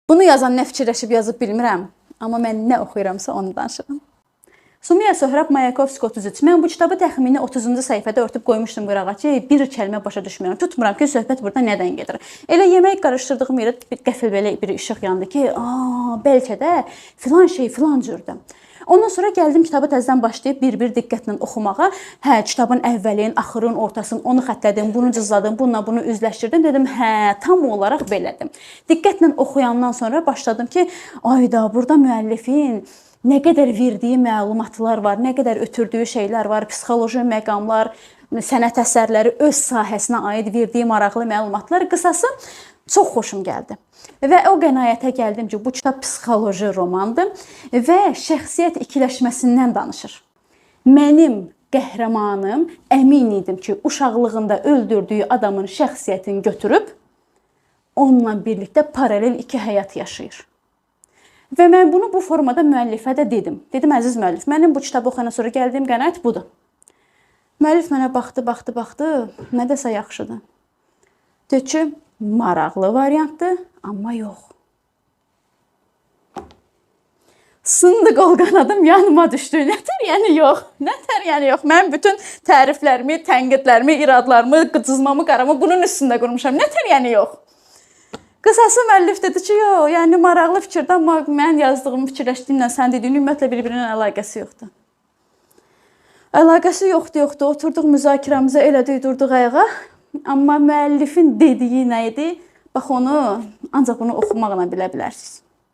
Bunu yazan nə fikirləşib yazıb bilmirəm, amma mən nə oxuyuramsa onu danışıram. Sumiya Sohrab, Mayakovski 33. Mən bu kitabı təxmini 30-cu səhifədə örtüb qoymuşdum qırağa ki, bir kəlmə başa düşmürəm. Tutmuram ki, söhbət burada nədən gedir. Elə yemək qarışdırdığım yerə bir qəfil belə bir işıq yandı ki, bəlkə də filan şey filan cürdür. Ondan sonra gəldim kitabı təzədən başlayıb bir-bir diqqətlə oxumağa. Hə, kitabın əvvəlin, axırın, ortasını, onu xəttlədim, bunu cızladım, bununla bunu üzləşdirdim. Dedim, hə, tam olaraq belədir. Diqqətlə oxuyandan sonra başladım ki, ayda, burada müəllifin nə qədər verdiyi məlumatlar var, nə qədər ötürdüyü şeylər var, psixoloji məqamlar, sənət əsərləri, öz sahəsinə aid verdiyi maraqlı məlumatlar. Qısası, çox xoşum gəldi. Və o qənaətə gəldim ki, bu kitab psixoloji romandır və şəxsiyyət ikiləşməsindən danışır. Mənim qəhrəmanım, əmin idim ki, uşaqlığında öldürdüyü adamın şəxsiyyətini götürüb onunla birlikdə paralel iki həyat yaşayır. Və mən bunu bu formada müəllifə də dedim. Dedim, əziz müəllif, mənim bu kitabı oxuyandan sonra gəldiyim qənaət budur. Müəllif mənə baxdı, baxdı, baxdı, nə desə yaxşıdır. Dedi ki, maraqlı variantdır, amma yox. Sındı qol qanadım, yanıma düşdü. Nətər yəni yox? Nətər yəni yox? Mən bütün təriflərimi, tənqidlərimi, iradlarımı, cızmamı, qaramı bunun üstündə qurmuşam. Nətər yəni yox? Qısası müəllif dedi ki, yox, yəni maraqlı fikirdir, amma mən yazdığım, fikirləşdiyimlə sən dediyin ümumiyyətlə bir-birinin əlaqəsi yoxdur. Əlaqəsi yoxdur, yoxdur. Oturduq müzakirəmizə, elədik, durduq ayağa. Amma müəllifin dediyi nə idi? Bax onu ancaq bunu oxumaqla bilə bilərsiniz.